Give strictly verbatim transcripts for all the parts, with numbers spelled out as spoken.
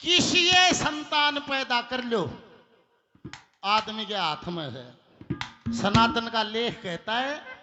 किसी ये संतान पैदा कर लो, आदमी के हाथ में है। सनातन का लेख कहता है,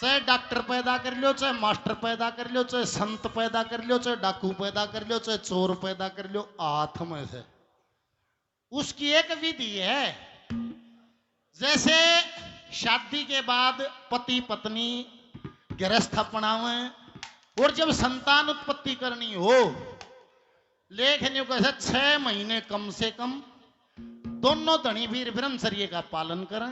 चाहे डॉक्टर पैदा कर लो, चाहे मास्टर पैदा कर लो, चाहे संत पैदा कर लो, चाहे डाकू पैदा कर लो, चाहे चोर पैदा कर लो, हाथ में है। उसकी एक विधि है। जैसे शादी के बाद पति पत्नी गृहस्थ अपनावे और जब संतान उत्पत्ति करनी हो, लेख न्यू कहे, छह महीने कम से कम दोनों धनी वीर ब्रह्मचर्य का पालन करें,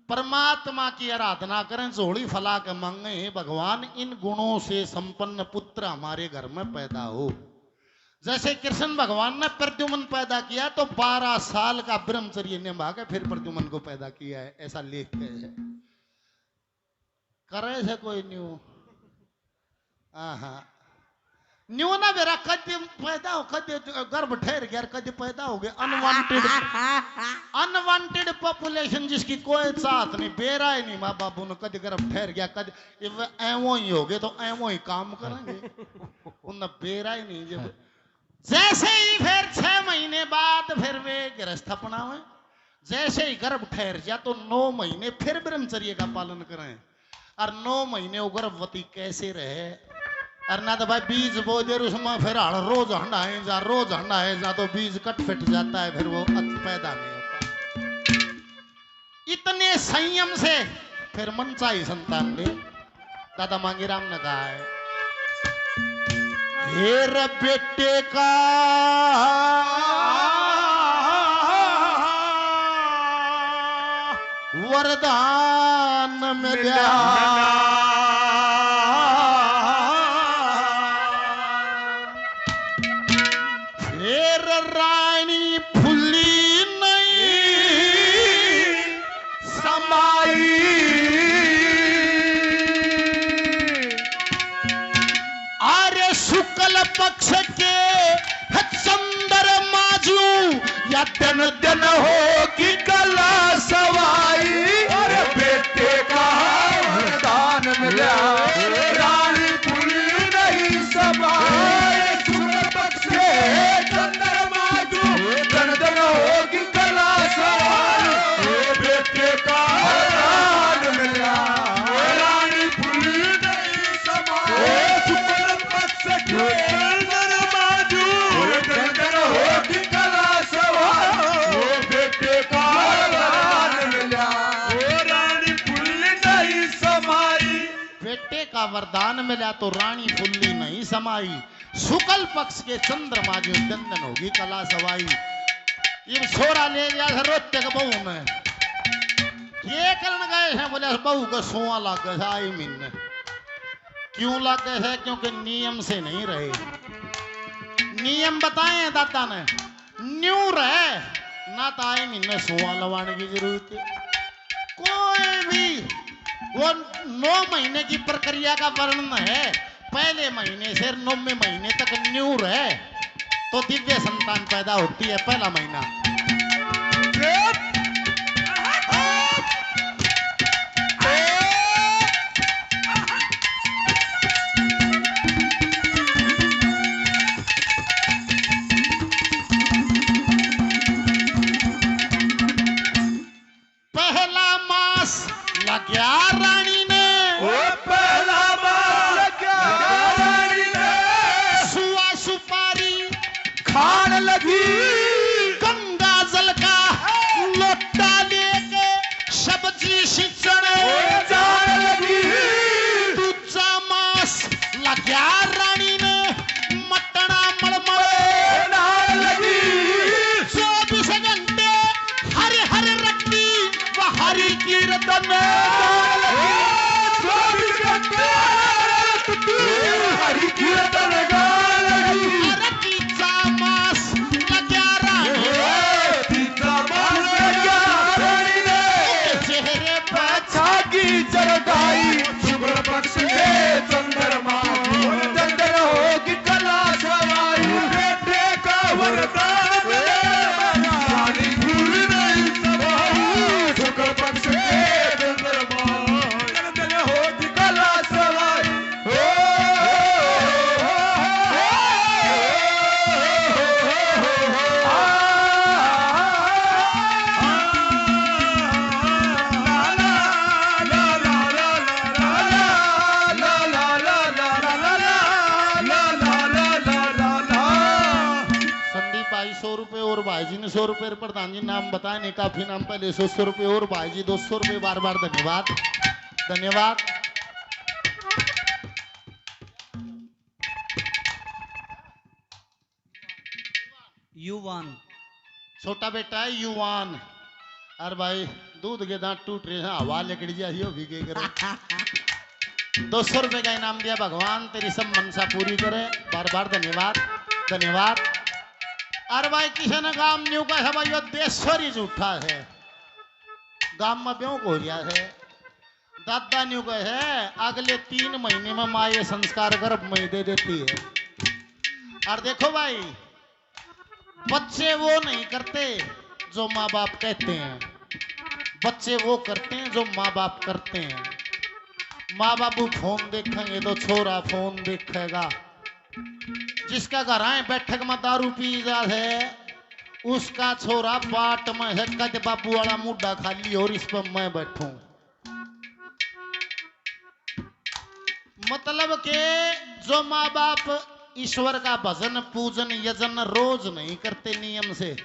परमात्मा की आराधना करें, झोली फैला के मांगे, "हे भगवान, इन गुणों से संपन्न पुत्र हमारे घर में पैदा हो।" जैसे कृष्ण भगवान ने प्रद्युमन पैदा किया तो बारह साल का ब्रह्मचर्य निभा के फिर प्रद्युमन को पैदा किया है, ऐसा लेख है। करे से कोई न्यू? हाँ, हाँ। न्यू ना बेरा, कद पैदा हो, कद गर्भ ठहर गया, कद पैदा हो गया, अनवांटेड, अनवांटेड पॉपुलेशन जिसकी कोई चाहत नहीं, बेरा ही नहीं माँ बाबू ने, कद गर्भ ठहर गया, कद ये वो एवं ही हो गए तो एवं ही काम करेंगे। उन्हें बेरा ही नहीं। जब जैसे ही फिर छह महीने बाद फिर वे गृहस्थ अपनावे, जैसे ही गर्भ ठहर जा तो नौ महीने फिर ब्रह्मचर्य का पालन करें। और नौ महीने वो गर्भवती कैसे रहे? और ना तो भाई बीज बो दे, उसमें फिर हर रोज हंडाए जा, रोज हंडाए जा, तो बीज कट फिट जाता है, फिर वो अत-, पैदा नहीं होता। इतने संयम से फिर मनचाही संतान ले। दादा मांगीराम ने कहा है, "हे रे बेटे का वरदान मिल्या, फिर रानी फुल्ली नहीं समाई। अरे शुक्ल पक्ष के चंद्रमा जू या दिन दिन होगी कला सवाई।" अरे बेटे का वरदान मिला, रानी फुल्ली नहीं समाई। शुक्ल पक्ष के चंद्रमा जू, दिन दिन होगी कला सवाई। ओ बेटे का वरदान मिला, रानी फुल्ली नहीं समाई। ओ शुक्ल पक्ष के चंद्रमा जू, दिन दिन होगी कला सवाई। ओ बेटे का वरदान मिला, ओ रानी फुल्ली नहीं समाई। बेटे का वरदान मिला तो रानी फुल्ली नहीं समाई। शुक्ल पक्ष के चंद्रमा जू दिन दिन होगी कला सवाई। इब छोरा ले गया है रोते के बहू ने। ये करण गए हैं, बोले, "बहू के सोआ लग गए आई महीने।" क्यों लग गए हैं? क्योंकि नियम से नहीं रहे। नियम बताए हैं दादा ने, न्यू रहे ना, तो आई महीने सोआ लवाने की जरूरत है। कोई भी वो नौ महीने की प्रक्रिया का वर्णन है, पहले महीने से नौवें महीने तक न्यू रहे तो दिव्य संतान पैदा होती है। पहला महीना पहला मास लग्या रानी ने। ओ पहला मास लग्या रानी ने। सुआ सुपारी खान लगी। गंगा जल का लोटा लेके सब्जी सींचण ओ जान लगी। दूजा मास लग्या रानी ने। मटना मलमल नाल लगी। चौबीस घंटे हर हर रखी वो हरि कीर्तन। चौबीस घंटे हरि कीर्तन गान लगी। अरे तीजा मास लग्या रानी। तीजा मास लग्या रानी रे। चेहरे पर छागी जरदाई। शुक्ल पक्ष के चंद्रमा दिन दिन होगी कला सवाई। बेटे का वरदान मिले, रानी फुल्ली नहीं समाई। शुक्ल पक्ष के चंद्रमा भाई जी ने सौ रुपये, प्रधान जी नाम बताए नहीं, काफी नाम पहले सौ, सौ रुपये और भाई जी दो सौ रुपये, बार बार धन्यवाद, धन्यवाद। युवान। छोटा बेटा है युवान। अरे भाई, दूध के दांत टूट रहे हैं, हवा लिकड़ जा, यो भी के करे। दो सौ रुपए का इनाम दिया भगवान, तेरी सब मनसा पूरी करे। बार बार धन्यवाद, धन्यवाद। अरे भाई, किसी ने गाम न्यू का है भाई, यो देशोरी झूठा है। गाम में ब्यों हो गया है। दादा न्यू कहे, अगले तीन महीने में माँ ये संस्कार गर्भ में ही दे देती है। और देखो भाई, बच्चे वो नहीं करते जो माँ बाप कहते हैं, बच्चे वो करते हैं जो माँ बाप करते हैं। माँ बाबू फोन देखेंगे तो छोरा फोन देखेगा। जिसका घर आए बैठक में दारू पी जा है, उसका छोरा बाट में है, कद बाबू वाला मुड्ढा खाली और इस पर मैं बैठूं। मतलब के जो माँ बाप ईश्वर का भजन, पूजन, यजन रोज नहीं करते नियम से,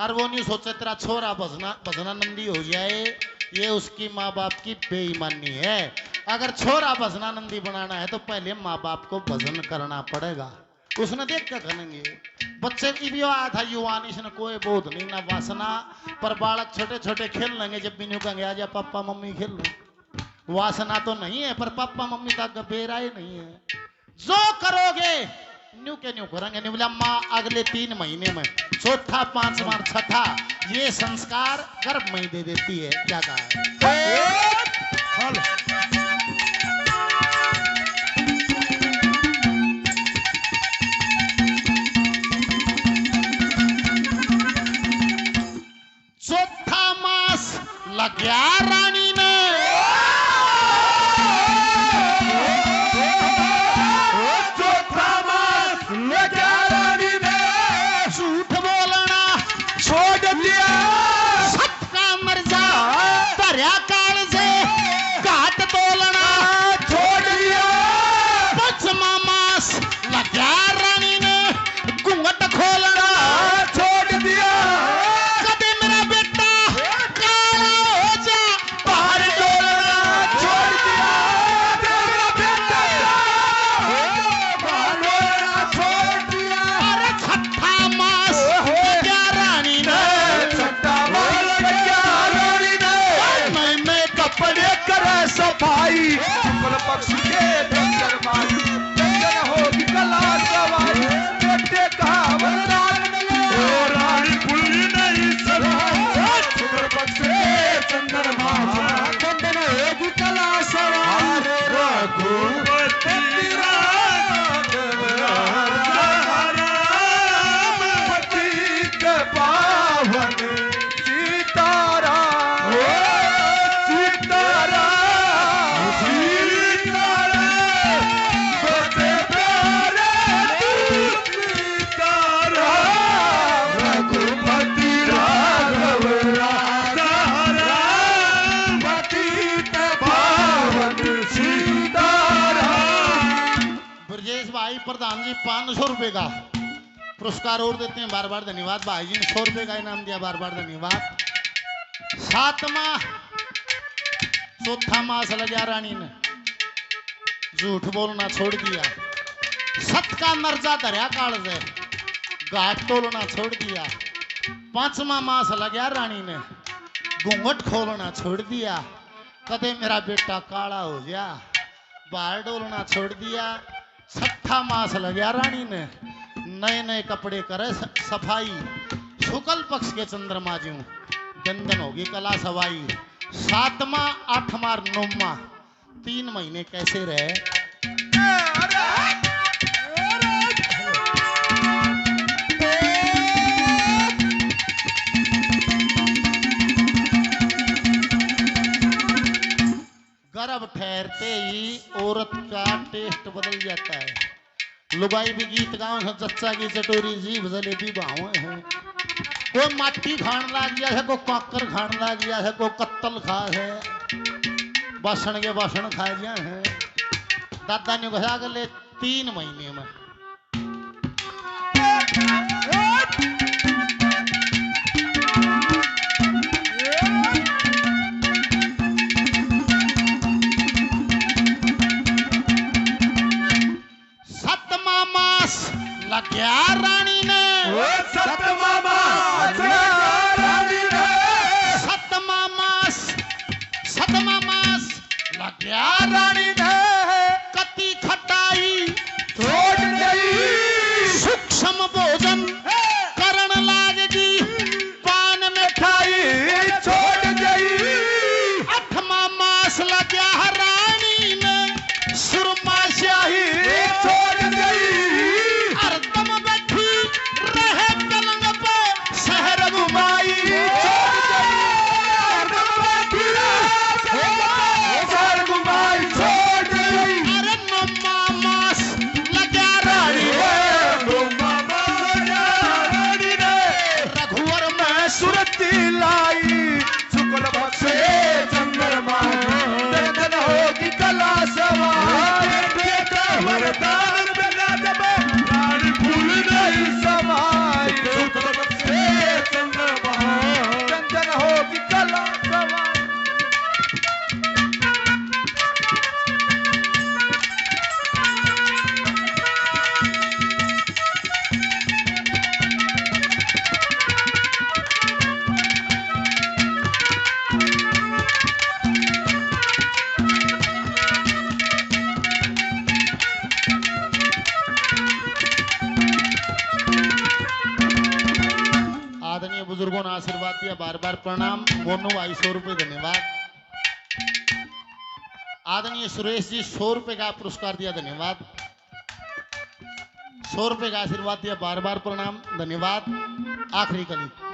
और वो नहीं सोचे तेरा छोरा भजना, भजनानंदी हो जाए, ये उसकी माँ बाप की बेईमानी है। अगर छोरा भजनानंदी बनाना है तो पहले माँ बाप को भजन करना पड़ेगा। उसने देख के करेंगे। बच्चे की भी आया था युवान, इसने कोई बोध नहीं ना वासना, पर बालक छोटे छोटे खेल लेंगे, जब भी न्यू कहेंगे, "आजा पापा मम्मी खेल लो।" वासना तो नहीं है, पर पापा मम्मी का आगे बेरा ही नहीं है। जो करोगे, न्यू के न्यू करेंगे। न्यू बोला, माँ अगले तीन महीने में चौथा, पांचवा और छठा, ये संस्कार गर्भ में ही दे देती है। क्या कहा है? चौथा मास लग्या रानी ने। चौथा मास लग्या रानी ने। झूठ बोलना छोड़ दिया। सत का मर जा, धरया काल से, घाट तोलना छोड़ दिया। पंचमा मास लग्या रानी ने, घूंघट खोलना छोड़ दिया। कदे मेरा बेटा काला हो जा, बाहर डोलना छोड़ दिया। कदे मेरा बेटा काला हो जा, बाहर डोलना छोड़ दिया। अरे छठा मास लग्या रानी ने, छठा मास लग्या रानी ने। नए नए कपड़े करे सफाई, शुक्ल पक्ष के चंद्रमा, चंदन होगी कला सवाई, बेटे का वरदान मिले। ओ रानी भूली नहीं सदा, शुक्ल पक्ष के चंद्रमा, चंदन होगी कला सवाई। रघुपति राघव राम, पतित पावन सीताराम, ओ सीताराम, सीताराम, सबसे प्यारे तू सीताराम, रघुपति राघव राजा राम, पतित पावन सीताराम। ब्रजेश भाई प्रधान जी पाँच सौ रुपए का पुरस्कार और देते हैं, बार बार धन्यवाद। भाई जी ने सौ रुपए का इनाम दिया, बार बार धन्यवाद। सातवां, चौथा मास लग्या रानी ने, झूठ बोलना छोड़ दिया। सत का नरजा धरया काल से, घाट तोलना छोड़ दिया। पांचवा मास लग्या रानी ने, घूंघट खोलना छोड़ दिया। कदे मेरा बेटा काला हो गया, बाहर डोलना छोड़ दिया। छठा मास लग्या रानी ने, नए नए कपड़े करे स-, सफाई। शुक्ल पक्ष के चंद्रमा ज्यूं, दन दन होगी कला सवाई। सातवां, आठवां, नौवां, तीन महीने कैसे रहे? गर्भ ठहरते ही औरत का टेस्ट बदल जाता है। लुगाई भी गीत गाओ है, जच्चा की चटोरी जीभ जलेबी भाव है। कोई माटी खान लाग गया है, कोई काकर खान लाग गया है, कोई कत्तल खा है, बासण के बासण खा गया है। दादा ने कहा, अगले तीन महीने में। क्या रानी ने? ओ सतमामा, क्या रानी ने? सतमामा, सतमामा, क्या रानी ने? कती खटाई छोड़ गई। सूक्ष्म भोजन करण लाग गई। पान मिठाई छोड़ गई। अठमा मास लग्या रानी ने, सुरमा स्याही छोड़ गई। हरदम बैठी रहे पलंग पे, शहर घुमाई छोड़ गई। हरदम बैठी रहे पलंग पे, शहर घुमाई छोड़ गई। अरे नौमा मास लग्या रानी रे, नौमा मास लग्या रानी रे। रघुवर में सुरती लाई, शुक्ल पक्ष चंद्रमा, धन होगी कला सवार। बेटे का वरदान मिला जब, रानी फूल नहीं समाई। शुक्ल पक्ष चंद्रमा, धन होगी कला सवार। आदरणीय बुजुर्गों ने आशीर्वाद दिया, बार बार प्रणाम। मोनू भाई, सौ रुपये धन्यवाद। आदरणीय सुरेश जी, सौ रुपये का पुरस्कार दिया, धन्यवाद। सौ रुपये का आशीर्वाद दिया, बार बार प्रणाम, धन्यवाद। आखिरी कली।